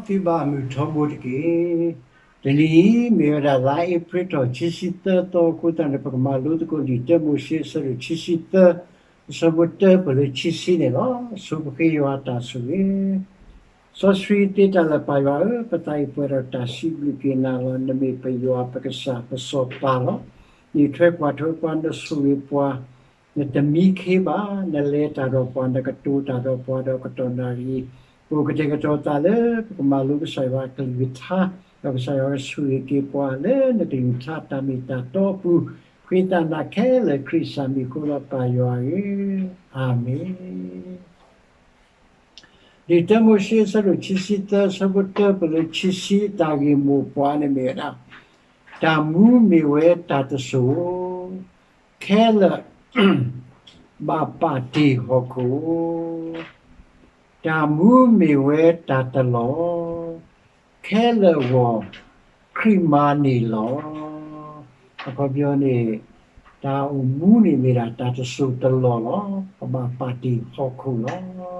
သုဘၣ်မုၢ်ထီဘိတက့ၢ်. တနံၤအံၤ မ့ၢ်ဝဲဒၣ်လါအ့ဖြ့ၣ်ထီၣ်ခံဆံသၢသီအဃိသတးန့ၣ် ပကမၤလိသကိးလံာ်တၢမိၤၡ့အဆၢဒိၣ်ခံဆံသၢ အဆၢဖိတၢပၢၢ်လၢခံဆံန့ၣ်လီၤ. ဆိပဃ့ယွၤအတၢ်ဆိၣ်ဂ့ၤ စီဆှံသ့တၢ်လၢာ်ပၢ်ယွၤဧၢ, ပသးအံၤပှဲၤဒီးတၢ်စံးဘျုးက့ၤနၤလီၤ. နမ့ၢ်ပယွၤပကစၢ် ပစီၤပၤလီၤ. နအံးထွဲကွၢ်ထွဲပှၤ, နဆိၣ်ဂ့ၤပှၤ, နတမံခ့ဘၣ်. နလဲၤတၢ်ဒီးပှၤ, နကတိၤတၢ်ဒီးပှၤဒီးကတီၢ်နၣ်ရံၣ်, ပအိၣ်ကတဲာ်ကတီၤသးလၢ ပကမၤလိကစၢ်ယွၤအကလုၢ်ကထါ, ဒီးကစၢ်ယွၤကဆိၣ်ဂ့ၤက့ၤပှၤလၢနကလုၢ်ကထါတၢ်မ့ၢ်တၢ်တီအပူၤ, ဃ့သးနၤခဲလၢာ်ခရံာ်စၢ်မံၤအဃိလီၤ ပၢ်ယွၤဧၢ, အၤမ့ၣ်. လံာ်တၢမိၤၡ့အဆၢဒိၣ်ခံဆံသၢ အဆၢဖိတၢပၢၢ်လၢခံဆံ တၢ်ဂ့ၢ်မိၢ်ပှၢ်န့ၣ်မ့ၢ်ဝဲဒၣ် တၢ်မူမ့ၢ်ဝဲတၢ်တစိၢ်, ခဲလၢာ် ဘၣ်ပာ်တ့ၢ်ဟီၣ်ခိၣ်, တၢ်မူမ့ၢ်ဝဲတၢ်တလီၢ်, ခဲလၢာ်ဂီၢ် ခရံာ်မၤန့ၢ်လီၤ. အခီပညီန့ၣ် တၢ်အိၣ်မူန့ၣ်မ့ၢ်ဒၣ်တၢ်တစိၢ်တလီၢ်လီၤ. ပဘၣ်ပာ်တ့ၢ်ဟီၣ်ခိၣ်လီၤ.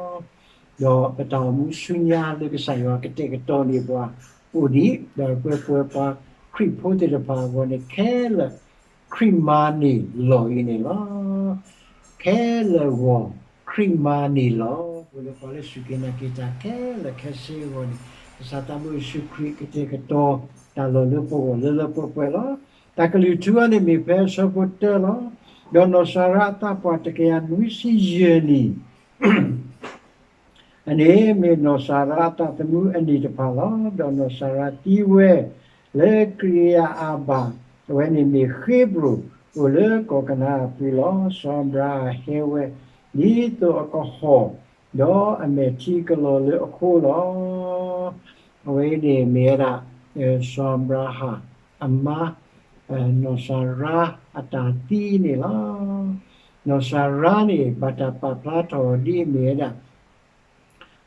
ဒီးပတၢ်အိၣ်မူဆူညါလၢကစၢ်ယွၤကတဲာ်ကတီၤန့ၢ်ပှၤအိၣ်ဒံး, ဒီးပဝဲပဝဲပှၤခရံာ်ဖိသ့ၣ်တဖၣ်အဂီၢ်န့ၣ် ခဲလၢာ်ခရံာ်မၤန့ၢ်လီၢ်အံၤန့ၣ်လီၤ. ခဲလၢာ်ဂီၢ်ခရံာ်မၤန့ၢ်လီၤ. ပဝဲလၢပှၤလၢစူၢ်က့ၤနာ်က့ၤတၢ်ခဲလၢာ်ခဲဆ့အဂီၢ်န့ၣ် ကစၢ်သးဘိယ့ၣ်ၡူးခရံာ်ကတဲာ်ကတီၤတၢ်လီၢ်လၢပဂီၢ်လၢလၢပှဲၤပှဲၤလီၤ. တၢ်ကလုၢ်ထူအံၤန့ၣ်မ့ၢ်ဖဲအဆၢဖိတၢလီၤ. ဒီးနီၢ်စၤရါအသးပှၢ်တကယၤနွံဆံယဲၢ်နံၣ် အန့ၣ်မ့ၢ်နီၢ်စၤရါအသးသမူအနံၣ်တဖၣ်လီၤ. ဒီးနီၢ်စၤရါသံဝဲ လၢကံရံအၤဘၣ်, အဝဲန့ၣ်မ့ၢ်ဃ့ဘြိၣ်, အိၣ်လၢကီၢ်ကနၤအၣ်ပူၤလီၤ. စီၤအၤဘြၤဟၣ်ဟဲဝဲ ဒ်သိးအကဟီၣ်, ဒီးအမဲာ်ထံကလီၤလၢအဃိလီၤ. အဝဲအံၤန့ၣ်မ့ၢ်ဝဲဒၣ် စီၤအၤဘြၤဟၣ်အမါ နီၢ်စၤရါအတၢ်သံန့ၣ်လီၤ. နီၢ်စၤရါန့ၣ် ဘၣ်တၢ်ပာ်ဖျါထီၣ်ဒ်အမ့ၢ်ဝဲဒၣ်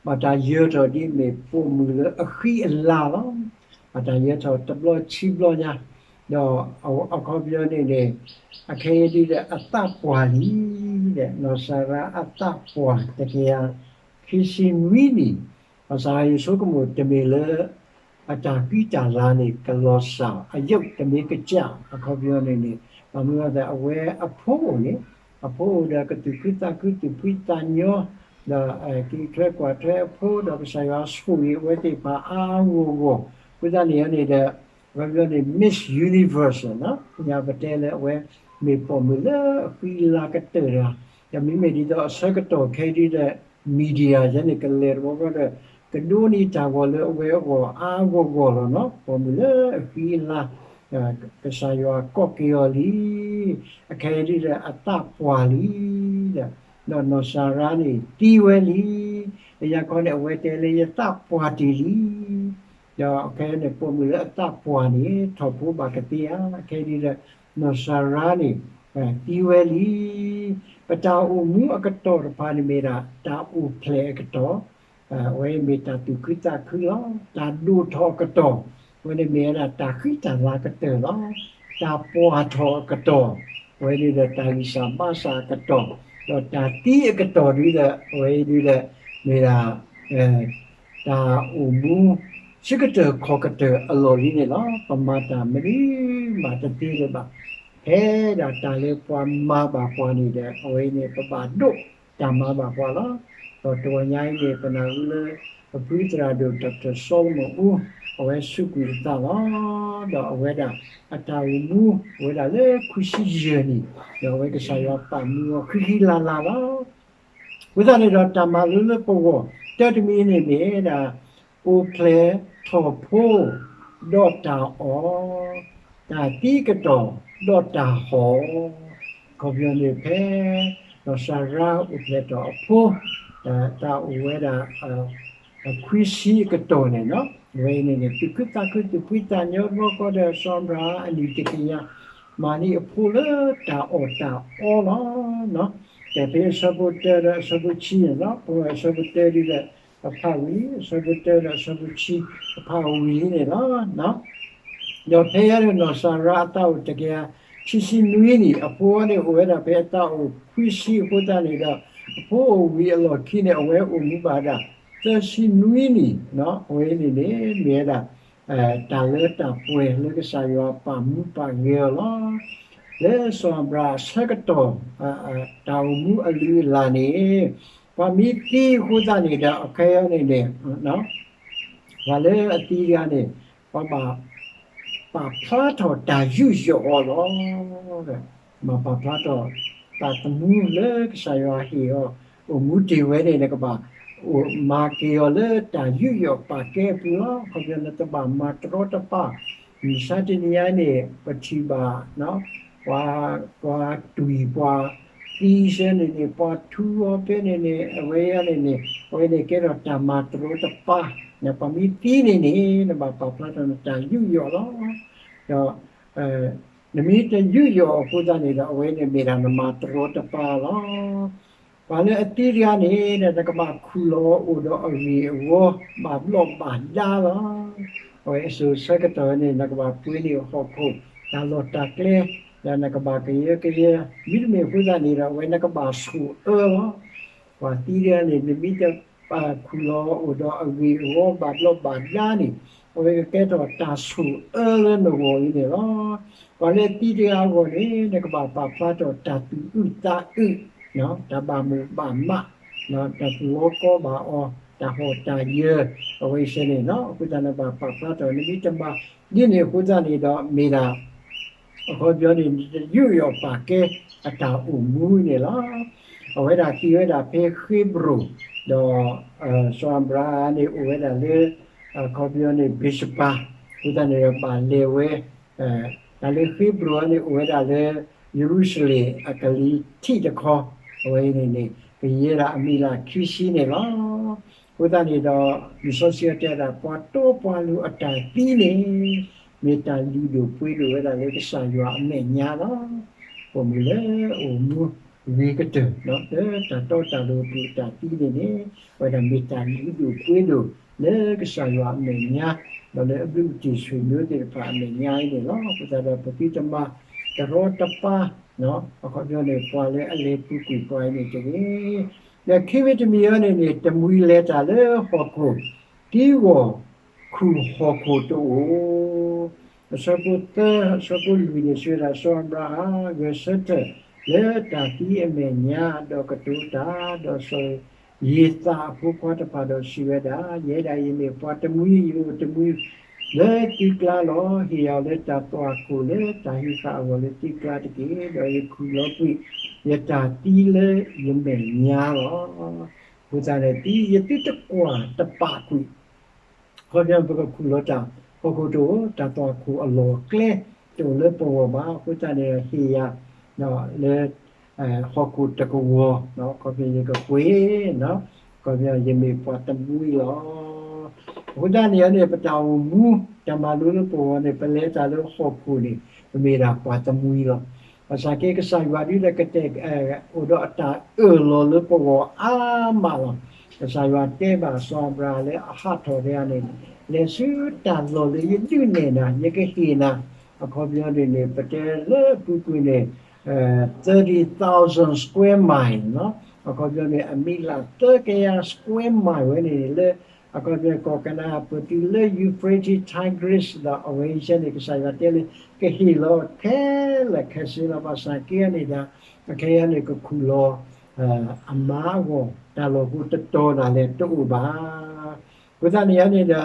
ဘၣ်တၢ်ယၢၤထီၣ်ဒ်အမ့ၢ်ပိာ်မုၣ်လၢအဃံအလၤလီၤ. ဘၣ်တၢ်ယၢၤထီၣ်တဘျီခံဘျီညါ, ဒီးအခီပညီန့ၣ်န့ၣ် အခဲအံၤဒ်ဒီးအသးပှၢ်လံ, နီၢ်စၤရါအသးပှၢ်တကယၤခံဆံနွံနံၣ်, ဘၣ်ဆၣ်ယဆိကမိၣ်တမ့ၢ်လၢ အတၢ်ဃံတၢ်လၤန့ၣ် ကလီၤစၢ် အယုၢ်တမ့ၢ်ကစၢ် အခီပညီန့ၣ်န့ၣ် ဘၣ်မနုၤအဃိသတး အဝဲအဖိအိၣ်န့ၣ် အဖိအိၣ်ဒီးကသူၣ်ဖှံသးညီ ဒီးက့ၤထွဲကွၢ်ထွဲအဖိ ဒီးကစၢ်ယွၤဆိၣ်ဂ့ၤအဝဲသ့ၣ်တဖၣ်အါအါဂီၢ်ဂီၢ် အဃိသတးန့ၣ်န့ၣ်ဒီး အခီပညီန့ၣ် Miss Universe လီၤ, ပတဲလၢအဝဲမ့ၢ်ပိာ်မုၣ်လၢအဃံအလၤကတၢၢ်တဂၤ, ဒီးမ့မ့ၢ်ဒ်သိးအဆၢကတီၢ်ခဲအံၤဒ်ဒီး media ယဲန့ၣ် ကလဲၤတဘျီဃီဒီး ကဒိးန့ၢ်တၢ်ဂီၤလၢအဝဲအဂီၢ်အါအါဂီၢ်ဂီၢ်လီၤနီၤ, ပိာ်မုၣ်လၢအဃံအလၤ ကစၢ်ယွၤကိးက့ၤအီၤလံ, အခဲအံၤဒ်ဒီးအသးပှၢ်လံ, ဒီးနီၢ်စၤရါန့ၣ်သံဝဲလံ, လၢညါခီန့ၣ် အဝဲတဲလၢယသးပှၢ်တ့ၢ်လံ, ဒီးခဲအံၤန့ၣ် ပိာ်မုၣ်လၢအသးပှၢ်န့ၣ် ထီၣ်ဖိဘၣ်ကသ့ဧါ, အခဲအံၤဒ်ဒီး နီၢ်စၤရါန့ၣ် သံဝဲလံ, ပတၢ်အိၣ်မူအကတီၢ်တဖၣ်န့ၣ်မ့ၢ်ဒၣ် တၢ်အိၣ်ဖျဲၣ်အကတီၢ်, အဝဲမ့ၢ်တၢ်သူၣ်ခုသးခုလီၤ, တၢ်ဒိၣ်ထီၣ်အကတီၢ်, အဝဲန့ၣ်မ့ၢ်ဝဲဒၣ်တၢ်ဃံတၢ်လၤကတၢၢ်လီၤ, တၢ်ပှၢ်ထီၣ်အကတီၢ်, အဝဲန့ၣ်ဒီးတၢ်ဂံၢ်စၢ်ဘါစၢ်အကတီၢ်, ဒီးတၢ်သံအကတီၢ်ဒ်ဒီး အဝဲအံၤဒ်ဒီး မ့ၢ်ဒၣ် တၢ်အိၣ်မူ ဆၢကတၢၢ်ခီၣ်ကတၢၢ်အလီၢ်လံန့ၣ်လီၤ. ပမၤတၢ်မနုၤမးတသ့လၢၤဘၣ်. ဖဲဒၣ်တၢ်လၢပှၤမၤဘၣ်ပှၤန့ၣ်ဒီး အဝဲအံၤန့ၣ် ပဘၣ်ဒိးတၢ်မၤဘၣ်ပှၤလီၤ. ဒီးတဂီၤညါအံၤန့ၣ် ပနၢ်ဟူလၢ ပဖုသရၣ်ဒိၣ် Doctor Solomon Wu အဝဲစူးကွံာ်အသးလီၤ. ဒီးအဝဲဒၣ်အတၢ်အိၣ်မူ အိၣ်ဝဲဒၣ်လၢခွံဆံယဲၢ်နံၣ်, ဒီးအဝဲကစၢ်ယွၤပာ်မူအီၤဃံဃံလၤလၤလီၤ. အဃိသတးန့ၣ်ဒီး တၢ်မၤလိလၢပဂီၢ် တၢ်တမံၤန့ၣ်မ့ၢ်ဒၣ် အိၣ်ဖျဲၣ်ထီၣ်ဖိ ဒီးတၢ်အီၣ်, တၢ်သံကတီၢ် ဒီးတၢ်ဟီၣ်, အခီပညီန့ၣ်ဖဲ နီၢ်စၤရါအိၣ်ဖျဲၣ်ထီၣ်အဖိ တၢ်အိၣ်ဝဲဒၣ် ခွံဆံအကတီၢ်န့ၣ်နီၤ, အဝဲအံၤန့ၣ်န့ၣ် သူၣ်ခုသးခုသူၣ်ဖှံသးညီတဘျီဃီဒီး စီၤအၤဘြၤဟၣ်အနံၣ်တကယၤ မၤန့ၢ်အဖိလၢတၢ်အီၣ်တၢ်အီလီၤ. ဒီးဖဲအဆၢဖိတၢဒီးအဆၢဖိဆံန့ၣ်နီၤ, ပဝဲအဆၢဖိတၢဒ်ဒီး ပဖးဝံၤလံ, အဆၢဖိတၢဒီးအဆၢဖိဆံ ပဖးဝံၤလံန့ၣ်လီၤ. ဒီးဖဲယါဒီးနီၢ်စၤရါအသးအိၣ်တကယၤခံဆံနွံနံၣ်, အဖိအံၤန့ၣ်အိၣ်ဝဲဒၣ်ဖဲအသးအိၣ်ခွံဆံအဃိသတးန့ၣ်ဒီး အဖိအိၣ်ဝံၤအလီၢ်ခံန့ၣ် အဝဲအိၣ်မူဘၣ်ဒၣ် သၢဆံနွံနံၣ်, အဝဲန့ၣ်န့ၣ် မ့ၢ်ဝဲဒၣ် တၢ်လၢတၢ်ပှဲၤလၢကစၢ်ယွၤပာ်မူပာ်ဂဲၤအီၤလီၤ. လၢစီၤအၤဘြၤဟၣ်အဆၢကတီၢ် တၢ်အိၣ်မူအလုၢ်အလၢ်န့ၣ် ပှၤမ့ၢ်သံအဃိသတးန့ၣ်ဒီး အခဲအံၤန့ၣ်န့ၣ် ပှၤလၢအသံတဂၤန့ၣ် ပှၤဘၣ် ပာ်ဖျါထီၣ်တၢ်ယူးယီၣ်အီၤလီၤ. ဘၣ်ပာ်ဖျါထီၣ် တၢ်သမူလၢကစၢ်ယွၤဟ့ၣ်အီၤ အိၣ်မူတ့ၢ်ဝဲန့ၣ် နကဘၣ် မၤက့ၤအီၤလၢတၢ်ယူးယီၣ်ပာ်ကဲအပူၤလီၤ. အခီပညီ နတဘၣ်မၤတရီတပါ မုၢ်မဆါတနံၤအံၤန့ၣ် ပထံၣ်ဘၣ် ပှၤ ပှၤတွံၢ်ပှၤသံဆၢန့ၣ်န့ၣ် ပှၤထူအီၤဖဲန့ၣ်န့ၣ် အဝဲအံၤန့ၣ်န့ၣ် အဝဲန့ၣ်ကဲထီၣ်တၢ်မၤတရီတပါ, ပှၤမ့ၢ်သံန့ၣ်န့ၣ် နဘၣ်ပာ်ဖျါထီၣ်နတၢ်ယူးယီၣ်လီၤ. ဒီး နမ့ၢ်တယူးယီၣ်အဃိသတးန့ၣ်ဒီး အဝဲန့ၣ်မ့ၢ်ဒၣ်နမၤတရီတပါလီၤ. ပှၤလၢအသံတဂၤန့ၣ် နကဘၣ်ခူၣ်လီၤအိၣ်ဒီးအဂ့ၢ်အဝီ ဘၣ်ဘျီၣ်ဘၣ်ဒါလီၤ. အဝဲအစိၤဆၢကတီၢ်န့ၣ် နကဘၣ်ပှ့ၤန့ၢ်ဟီၣ်ခိၣ် တၢ်လီၢ်တၢ်ကျဲ ဒီးနကဘၣ်ကယၢကယဲ မ့တမ့ၢ်အဃိသတးန့ၣ်ဒီး အဝဲနကဘၣ်ဆိၣ်အၢလီၤ. ပှၤသံတဂၤန့ၣ် နမ့ၢ်တခူၣ်လီၤအိၣ်ဒီးအဂ့ၢ်အဝီဘၣ်ဘျီၣ်ဘၣ်ဒါန့ၣ် အဝဲကကဲထီၣ်တၢ်ဆိၣ်အၢလၢနဂီၢ်အံၤန့ၣ်လီၤ. ပှၤလၢအသံတဂၤအဂီၢ်န့ၣ် နကဘၣ်ပာ်ဖျါထီၣ်တၢ်သူၣ်အုးသးအုး တၢ်ဘၣ်မိၣ်ဘၣ်မး တၢ်သူၣ်လီၤကီဘၣ်အီၤ တၢ်ဟီၣ်တၢ်ယၢၤ အဝဲအံၤန့ၣ်လီၤ. အဃိသတးနဘၣ်ပာ်ဖျါထီၣ် နမ့ၢ်တမၤဒ်န့ၣ်အဃိသတးန့ၣ်ဒီး မ့ၢ်ဒၣ် အခီပညီန့ၣ် နတယူးယီၣ်ပာ်ကဲအတၢ်အိၣ်မူန့ၣ်လီၤ. အဝဲဒၣ်က့ၤဝဲဒၣ်ဖဲဃ့ဘြိၣ် ဒီး စီၤအၤဘြၤဟၣ်န့ၣ်အိၣ်ဝဲဒၣ်လၢ အခီပညီန့ၣ် ဘ့းၡဘၤ အဃိသတးန့ၣ်ဒီး ဘၣ်လဲၤဝဲ တၢ်လၢဃ့ဘြိၣ်န့ၣ် အိၣ်ဝဲဒၣ်လၢ ယရူၤၡလ့ၣ်အကလံၤထံးတခီ, အဝဲအံၤန့ၣ်န့ၣ် ကယဲၢ်ဒၣ်အမံၤလၢ်ခံဆံန့ၣ်လီၤ. အဃိသတးန့ၣ်ဒီး လံာ်စီဆှံတဲဝဲဒၣ် ပှၤတီပှၤလိၤအတၢ်သံန့ၣ် မ့ၢ်တၢ်လုၢ်ဒိၣ်ပှ့ၤဒိၣ်ဝဲဒၣ်လၢကစၢ်ယွၤအမဲာ်ညါလီၤ. ပအိၣ်မူလၢအအိၣ်မူဂ့ၤကတၢၢ် လၢတၢ်တီတၢ်လိၤအပူၤအတၢ်သံန့ၣ်န့ၣ် အဝဲဒၣ်မ့ၢ်တၢ်လုၢ်ဒိၣ်ပှ့ၤဒိၣ်လၢကစၢ်ယွၤအမဲာ်ညါ ဒီးလၢအဘျုးအတံၢ်ဆူၣ်မၠိသ့ၣ်တဖၣ်အမဲာ်ညါအံၤန့ၣ်လီၤ. အဃိသတးဒီး ပသုတမၤတရီတပါ အခီပညီန့ၣ် ပှၤလၢအလဲၤပူၤကွံာ်ပှၤအံၤန့ၣ်တဂ့ၤ. ဒီးခံမံၤတမံၤအံၤန့ၣ်န့ၣ် တမှံၤလဲၤတၢ်လၢဟီၣ်ခိၣ် သံဂီၢ်ခူၣ်ဟီၣ်ခိၣ်တအိၣ် အဆၢဖိသၢ အဆၢဖိလွံၢ်န့ၣ် စံးဝဲဒၣ် စီၤအၤဘြၤဟၣ် ဂဲၤဆၢထၢၣ်လၢတၢ်သံအမဲာ်ညါ ဒီးကတိၤတၢ် ဒီးစီၤယံၤသးအဖိခွါတဖၣ်ဒီးစံးဝဲဒၣ်, ယဲဒၣ်အံၤမ့ၢ်ပှၤတမှံၤ ယအိၣ်တမှံၤလၢသံကျါလီၤ. ဟ့ၣ်ယၤလၢတၢ်သွၣ်ခိၣ်လၢတၢ်ဟံးဃာ်အဂီၢ်လၢသံကျါတက့ၢ်. ဒီးယခူၣ်လီၤကွံာ်ယတၢ်သံလၢယမဲာ်ညါလီၤ. အဃိသတးန့ၣ် သံယသုတကွၢ်တပာ်ကွံာ် အခီပညီ ပကခူၣ်လီၤတၢ် ဟီၣ်ခိၣ်တအိၣ် တၢ်သွၣ်ခိၣ်အလီၢ်အကျဲ တအိၣ်လၢပဂီၢ်ဘၣ်. အဃိသတးန့ၣ်ဒီး ဟ့ၣ်ယၤ လၢ ဟီၣ်ခိၣ်တကဝီၤ အခီပညီ ယကပှ့ၤ အခီပညီ ယမ့ၢ်ပှၤတမှံၤလီၤ. အဃိသတးန့ၣ်န့ၣ် ပတၢ်အိၣ်မူ တၢ်မၤလိလၢပဂီၢ်န့ၣ် ပလဲၤတၢ်လၢဟီၣ်ခိၣ်န့ၣ် ပမ့ၢ်ဒၣ်ပှၤတမှံၤလီၤ. ဘၣ်ဆၣ်က့ ကစၢ်ယွၤဒုးဒီးကတဲာ် အိၣ်ဒီးအတၢ်အၢၣ်လီၤလၢပဂီၢ်အါမးလီၤ. ကစၢ်ယွၤတဲဘၣ်စီၤအၤဘြၤဟၣ်လၢအဟးထီၣ်တဂၤန့ၣ် လဲၤဆူတၢ်လီၢ်လၢယဒုးနဲၣ်နၤ ယကဟ့ၣ်နၤ အခီပညီန့ၣ်န့ၣ် ပတဲလၢအပူၤကွံာ်န့ၣ် thirty thousand square mile လီၤ. အခီပညီန့ၣ် အမံၤလၢ်သၢကယၤ square mile ဝဲန့ၣ်န့ၣ်လၢ အခီပညီ ကီၢ်ကနၤအၣ်ပတုၤလၢ Euphrates Tigris ဒီးအဝဲအံၤန့ၣ် ကစၢ်ယွၤတဲလၢ ကဟ့ၣ်လီၤခဲလၢာ်ခဲဆ့လီၤ. ဘၣ်ဆၣ်က့န့ၣ်ဒီး အခဲအံၤန့ၣ် ကခူၣ်လီၤ အမါအဂီၢ် တၢ်လီၢ်ဖိတတီၤဒၣ်လဲာ်တအိၣ်ဘၣ်. အဃိသတးန့ၣ်န့ၣ်ဒီး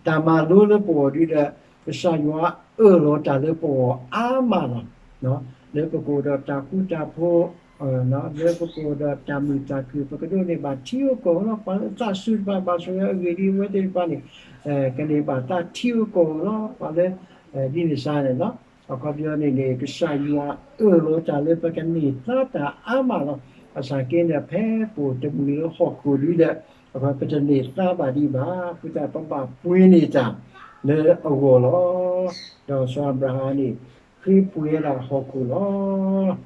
တၢ်မၤလိလၢပဂီၢ်ဒုးဒီး ကစၢ်ယွၤအၢၣ်လီၤတၢ်လၢပဂီၢ်အါမးလီၤ. လၢပကအိၣ်ဒီးတၢ်ဃူတၢ်ဖိး လၢပကအိၣ်ဒီးတၢ်မုာ်တၢ်ခုၣ် ပကဒိးန့ၢ်ဘၣ်ထံဧိၤကီၢ်ဧိၤလီၤ. ပှၤလၢအသးစူၤတဖၣ် ဘၣ်ဆိၣ်ဂ့ၤအဂ့ၢ်ဒ်အဝဲသ့ၣ်တဖၣ်န့ၣ် ကန့ၢ်ဘၣ်သးထံဧိၤကီၢ်ဧိၤလီၤ. ပှၤလၢ ဒ်န့ၣ်စ့ၢ်န့ၣ်လီၤ. အခီပညီန့ၣ်န့ၣ် ကစၢ်ယွၤအၢၣ်လီၤတၢ်လၢပကန့ၢ်သါတၢ်အါမးလီၤ. ဘၣ်ဆၣ်က့န့ၣ် ဖဲပအိၣ်တမှံၤလၢဟီၣ်ခိၣ်ဒုးဒီး ပတန့ၢ်သါဘၣ်ဒံးဘၣ်. အဃိသတး ပဘၣ်ပှ့ၤန့ၢ်တၢ်လၢအဂီၢ်လီၤ. ဒီးစီၤအၤဘြၤဟၣ်န့ၣ် ဃ့ပှ့ၤဝဲဒၣ်ဟီၣ်ခိၣ်လီၤ.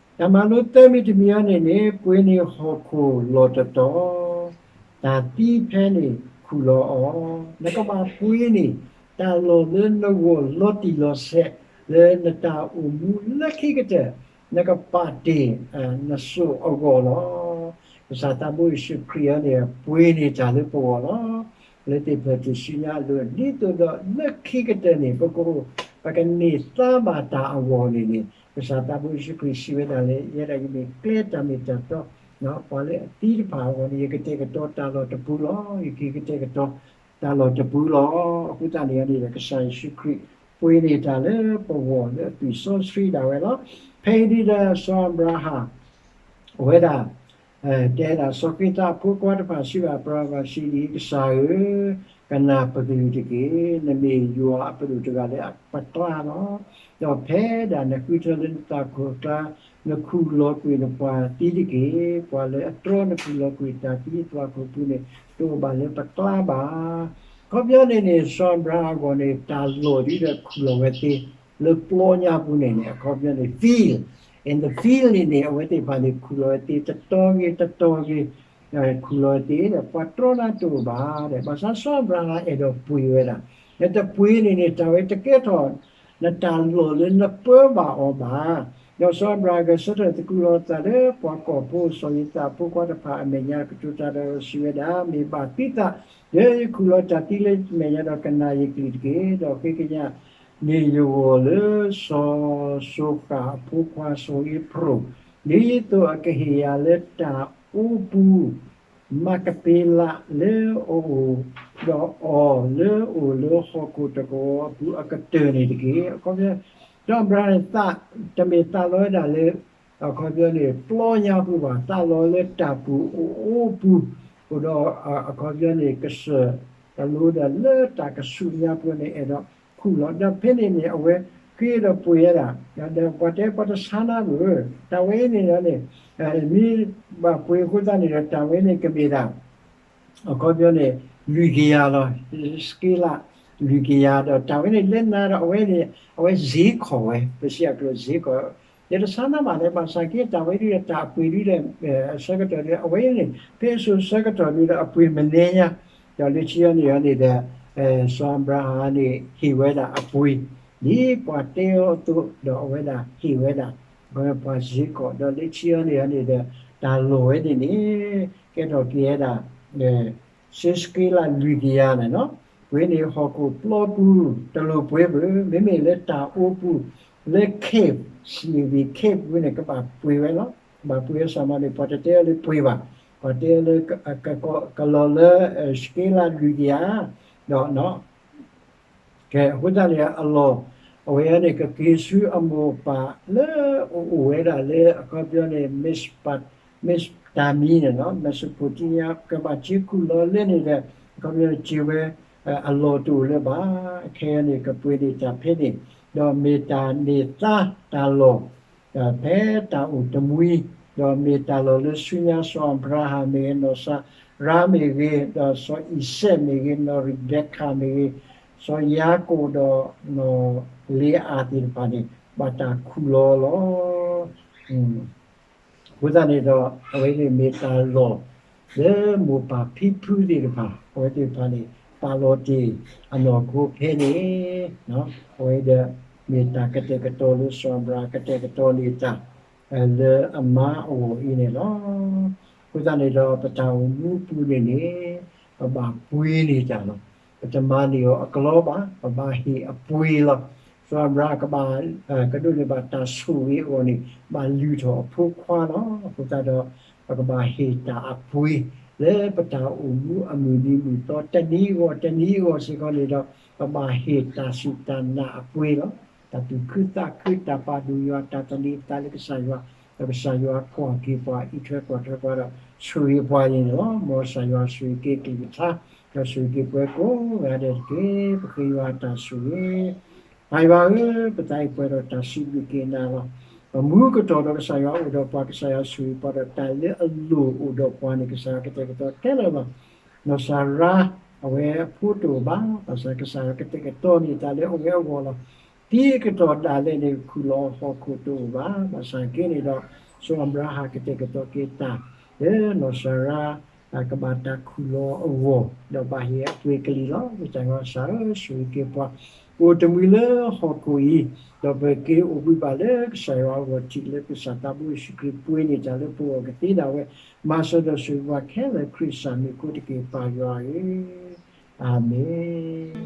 တၢ်မၤလိသၢမံၤတမံၤအံၤန့ၣ်န့ၣ် ပှ့ၤန့ၢ်ဟီၣ်ခိၣ်လီၢ်တတီၤ, တၢ်သံဖဲန့ၣ်ခူၣ်လီၤအီၤ, နကဘၣ်ပှ့ၤန့ၢ် တၢ်လီၢ်လၢနဂီၢ်လီၤတံၢ်လီၤဆဲး လၢနတၢ်အိၣ်မူလၢခံကတၢၢ် နကပာ်တ့ၢ်နစိၣ်အဂီၢ်လီၤ. ကစၢ်သးဘိယ့ၣ်ၡူးခရံာ်အံၤန့ၣ် ပှ့ၤန့ၢ်တၢ်လၢပဂီၢ်လီၤ. လၢသ့ၣ်ဖျၢၣ်ထူၣ်စုညါအလိၤ ဒ်သိးဒီးလၢခံကတၢၢ်န့ၣ် ပကအိၣ် ပကန့ၢ်သါဘၣ်တၢ်အဂီၢ်န့ၣ်န့ၣ် ကစၢ်သးဘိယ့ၣ်ၡူးခရံာ်စံးဝဲဒၣ်လၢ ယဲဒၣ်ယမ့ၢ်ကျဲတၢ်မ့ၢ်တၢ်တီ, ပှၤလၢအသံတဖၣ်အဂီၢ်န့ၣ် ယကတဲာ်ကတီၤတၢ်လီၢ်တပူၤလီၤ. ယကဟ့ၣ်ကတဲာ်ကတီၤတၢ်လီၢ်တပူၤလီၤ. အဃိသတးန့ၣ်န့ၣ်ဒီး ကစၢ်ယ့ၣ်ၡူးခရံာ် ပှ့ၤန့ၢ်တၢ်လၢပဂီၢ်လၢအသွံၣ်စီဆှံဒၣ်ဝဲလီၤ. ဖဲအံၤဒ်ဒီး စီၤအၤဘြၤဟၣ် အဝဲဒၣ် တဲဒၣ် စီၤက့သးအဖိခွါတဖၣ်စံးဘၣ်အၤဘြၤဟၣ်စံးဒ်အံၤ, ကစၢ်ဧၢ, ကနၣ်ပကလုၢ်တက့ၢ်. နမ့ၢ်ယွၤအပဒိၣ်တဂၤလၢအပကျါလီၤ. ဒီးဖဲဒၣ်နဃုထၢလၢနသးခိၣ်အကျါ နခူၣ်လီၤကွံာ်နပှၤသံတက့ၢ်. ပှၤလၢအတြီနခူၣ်လီၤကွံာ်တၢ်သံအသွၣ်ခိၣ်ပူၤန့ၣ် တအိၣ်ဘၣ်လၢပကျါဘၣ်. အခီပညီန့ၣ်န့ၣ် စီၤအၤဘြၤဟၣ်အဂီၢ်န့ၣ် တၢ်လီၢ်ဒ်ဒီးခူၣ်လီၤဝဲသ့ လၢပျီညါပူၤန့ၣ်န့ၣ် အခီပညီန့ၣ် field, in the field န့ၣ်န့ၣ် အဝဲသ့ၣ်တဖၣ်န့ၣ် ခူၣ်လီၤဝဲသ့ တတီၤဂ့ၤတတီၤဂ့ၤ ခူၣ်လီၤဝဲသ့ဒီး ပှၤတြီနၤတအိၣ်ဘၣ်ဒီး ဘၣ်ဆၣ်စီၤအၤဘြၤဟၣ်အဲၣ်ဒိးပှ့ၤဝဲဒၣ်, နတပှ့ၤန့ၣ်န့ၣ် တၢ်ဝဲတကဲထီၣ် နတၢ်လီၢ်လၢနပၢဘၣ်အီၤဘၣ်. ဒီးစီၤအၤဘြၤဟၣ်ဂဲၤဆၢထၢၣ်သကိးလီၤအသးလၢပှၤကီၢ်ဖိ စီၤက့သးအဖိခွါတဖၣ်အမဲာ်ညါ ကတိၤတၢ်ဒီးစံးဝဲဒၣ်, မ့ၢ်ဘၣ်သုသး လၢယခူၣ်လီၤတၢ်သံလၢမဲာ်ညါဒီး ကနၣ်ယကလုၢ်တက့ၢ်. ဒီးဃ့ကညးန့ၢ်ယဂီၢ်လၢစီၤစိဃၣ်အဖိခွါစီၤဧ့ဖရိၣ် ဒ်သိးအကဟ့ၣ်ယၤလၢတၢ်အိပူၤ မးကပ့လးလၢအအိၣ်ဒီးအီၤလၢအိၣ်လၢဟီၣ်ခိၣ်တကဝီၤအပူၤအကတၢၢ်န့ၣ်တက့ၢ်. အခီပညီ စီၤအၤဘြၤဟၣ်န့ၣ် တမ့ၢ်သးလီဝဲဒၣ်လၢ အခီပညီန့ၣ် ပျီညါပူၤဘၣ်, သးလီလၢတၢ်ပူၤအိၣ်အိပူၤ, အိၣ်ဒီးအခီပညီန့ၣ် ကစၢၢ်တလိဒီးလၢတၢ်ကဆူးညါပူၤန့ၣ် အဲၣ်ဒိးခူၣ်လီၤ. ဒီးဖဲန့ၣ်န့ၣ် အဝဲဃ့ဒီးပှ့ၤဝဲဒၣ်, ဒီးပှၤတဲပှၤတဆါနၤဘၣ်, တၢ်ဝဲအံၤန့ၣ်ဒီးန့ၣ် မ့ၢ်ဘၣ်ပှ့ၤအဃိသတးန့ၣ်ဒီး တၢ်ဝဲန့ၣ်ကမ့ၢ်ဒၣ် အခီပညီန့ၣ် လွံၢ်ကယၤလီၤ, စ့က့လးလွံၢ်ကယၤ, ဒီးတၢ်ဝဲန့ၣ်လၢနၤဒီးအဝဲန့ၣ် အဝဲစ့ခီၣ်ဝဲ, ပစံးအကျိၤစ့ခီၣ်, ယတဆါနၤဘၣ်လၢ ဘၣ်ဆၣ်က့တၢ်ဝဲဒၣ်ဒီးတၢ်အပှ့ၤဒ်ဒီး ဆၢကတီၢ်ဒီး အဝဲန့ၣ် ဖဲအစိၤဆၢကတီၢ်ဒ်ဒီးအပှ့ၤမနံၤညါ, ဒီးလၢခံအံၤန့ၣ်န့ၣ်ဒီး စီၤအၤဘြၤဟၣ်န့ၣ် ဟ့ၣ်ဝဲဒၣ်အပှ့ၤ ဒ်ပှၤတဲအီၤအသိး ဒီးအဝဲဒၣ်ဟ့ၣ်ဝဲဒၣ် ပှၤစ့ခီၣ်, ဒီးလၢခံအံၤန့ၣ်န့ၣ်ဒီး တၢ်လီၢ်ဝဲန့ၣ်န့ၣ် ကဲထီၣ်က့ၤဝဲဒၣ် စ့စက့လးလွံၢ်ကယၤန့ၣ်လီၤ. ပှ့ၤန့ၢ်ဟီၣ်ခိၣ်ပျီပူၤ တလိၣ်ပှ့ၤဘၣ်, မ့မ့ၢ်လၢတၢ်အိပူၤ လၢ cave, စံးဝံၤ cave ပူၤန့ၣ် ကဘၣ်ပှ့ၤဝဲလီၤ. ကဘၣ်ပှ့ၤဝဲစ့ၢ်မးန့ၣ် ပှၤတတဲအီၤလၢပှ့ၤဘၣ်, ပှၤတဲအီၤလၢ ကလီၤလၢ စက့လးလွံၢ်ကယၤ ဒီး ကဲ အဃိသတးန့ၣ် အလီၢ် အဝဲန့ၣ် ကက့ၤဆူအမိၢ်အပၢ်လၢအအိၣ်ဝဲဒၣ်လၢ အခီပညီန့ၣ် Mesopotamia န့ၣ်လီၤ, Mesopotamia ကဘၣ်စ့ခူၣ်လီၤလၢန့ၣ်ဒီး အခီပညီစ့ဝဲ အလီၢ်တအိၣ်လၢၤဘၣ်. ခဲအံၤန့ၣ် ကပှ့ၤန့ၢ်တၢ်ဖဲန့ၣ် ဒီးမ့ၢ်တၢ်န့ၢ်သါတၢ်လီၢ် ဖဲတၢ်အိၣ်တမှံၤ, ဒီးမ့ၢ်တၢ်လီၢ်လၢဆူညါ စီၤအၤဘြၤဟၣ်မ့ၢ်ဂ့ၤ, နီၢ်စၤရါမ့ၢ်ဂ့ၤ, ဒီးစီၤအံၤစဲးမ့ၢ်ဂ့ၤ, နီၢ်ရံးဘဲးကၤမ့ၢ်ဂ့ၤ, စီၤယၤကိာ်ဒီးနီၢ်လ့အၤသ့ၣ်တဖၣ်န့ၣ် ဘၣ်တၢ်ခူၣ်လီၤလီၤ. အဃိသတးန့ၣ်ဒီး အဝဲန့ၣ်မ့ၢ်တၢ်လီၢ် လၢမိၢ်ပၢ်ဖံဖုသ့ၣ်တဖၣ် အဝဲသ့ၣ်တဖၣ်န့ၣ် ပာ်လီၤတ့ၢ်အနီၢ်ခိဖဲန့ၣ်, အဝဲဒီး မ့ၢ်တၢ်ကတဲာ်ကတီၤလၢစီၤအၤဘြၤဟၣ်ကတဲာ်ကတီၤန့ၢ်တၢ် လၢအမါအဂီၢ်အံၤန့ၣ်လီၤ. အဃိသတးန့ၣ်ဒီး ပတၢ်အိၣ်မူအပူၤန့ၣ်န့ၣ် ပဘၣ်ပှ့ၤန့ၢ်တၢ်လီၤ. ပတမၤန့ၢ်အီၤအကလီဘၣ်, ပဘၣ်ဟ့ၣ်အပှ့ၤလီၤ. စီၤအၤဘြၤဟၣ်ကဘၣ် ကဒိးန့ၢ်ဘၣ်တၢ်ဆိၣ်ဂ့ၤအဂီၢ်န့ၣ် ဘၣ်လုၢ်ထီၣ်အဖိခွါလီၤ. အဃိသတးဒီး ပကဘၣ်ဟ့ၣ်တၢ်အပှ့ၤ လၢပတၢ်အိၣ်မူအမုၢ်နံၤမုၢ်သီ တနံၤအဂီၢ်တနံၤအဂီၢ်စ့ၢ်ကီးန့ၣ်ဒီး ပဘၣ်ဟ့ၣ်တၢ်စူၢ်တၢ်နာ်အပှ့ၤလီၤ. တၢ်သူၣ်ခုသးခု တၢ်ပာ်ဒိၣ်ယွၤ တၢ်သန့ၤသးလၢကစၢ်ယွၤ, ဒီးကစၢ်ယွၤကွၢ်က့ၤပှၤ အံးထွဲကွၢ်ထွဲပှၤဒီး ဆိၣ်ဂ့ၤပှၤန့ၣ်လီၤ. မ်ကစၢ်ယွၤဆိၣ်ဂ့ၤက့ၤကလုၢ်ကထါ ဒီးဆိၣ်ဂ့ၤက့ၤပှၤကိးဂၤဒဲးတက့ၢ်. ပဃ့ယွၤတၢ်ဆိၣ်ဂ့ၤ ပၢ်ယွၤဧၢ, ပသးအိၣ်ပှဲၤဒီးတၢ်စံးဘျုးက့ၤနၤလီၤ. ပမူကတီၢ်ဒီးကစၢ်ယွၤအိၣ်ဒီးပှၤ, ကစၢ်ယွၤဆိၣ်ဂ့ၤပှၤဒီးတၢ်လၢအလိၣ်အိၣ်ဒီးပှၤန့ၣ် ကစၢ်ယွၤကတဲာ်ကတီၤခဲလၢာ်လီၤ. နီၢ်စၤရါ အဝဲအဖိတအိၣ်ဘၣ်, ဘၣ်ဆၣ်ကစၢ်ယွၤကတဲာ်ကတီၤန့ၢ်တၢ်လၢအဝဲအဂီၢ်လီၤ. သံကတီၢ်ဒၣ်လဲာ်န့ၣ် ခူၣ်လီၤဟီၣ်ခိၣ်တအိၣ်ဘၣ်. ဘၣ်ဆၣ်က့န့ၣ်ဒီး စီၤအၤဘြၤဟၣ်ကတဲာ်ကတီၤက့ၤတၢ် လၢနီၢ်စၤရါ ကဘၣ်တၢ်ခူၣ်လီၤအဂီၢ် ဒီးဘၣ်ဟ့ၣ်အပှ့ၤကလံၤလီၤ. ကစၢ်ယွၤဧၢ ဆိၣ်ဂ့ၤက့ၤပှၤ ပအိၣ်တမှံၤလၢဟီၣ်ခိၣ်အံၤ, ဒီးပက့ၤအိၣ်ဘှံးဘၣ်လၢကစၢ်ယွၤအဂီၢ်ထံး လၢပကစၢ်သးဘိယ့ၣ်ၡူးခရံာ်ပှ့ၤန့ၢ်တၢ်လၢပဂီၢ်ကသ့ဒၣ်ဝဲ, မၤစၢၤဒီးဆိၣ်ဂ့ၤပှၤခဲလၢာ်ခရံာ်ကစၢ်မံၤအဃိတက့ၢ် ပၢ်ယွၤဧၢ, အၤမ့ၣ်.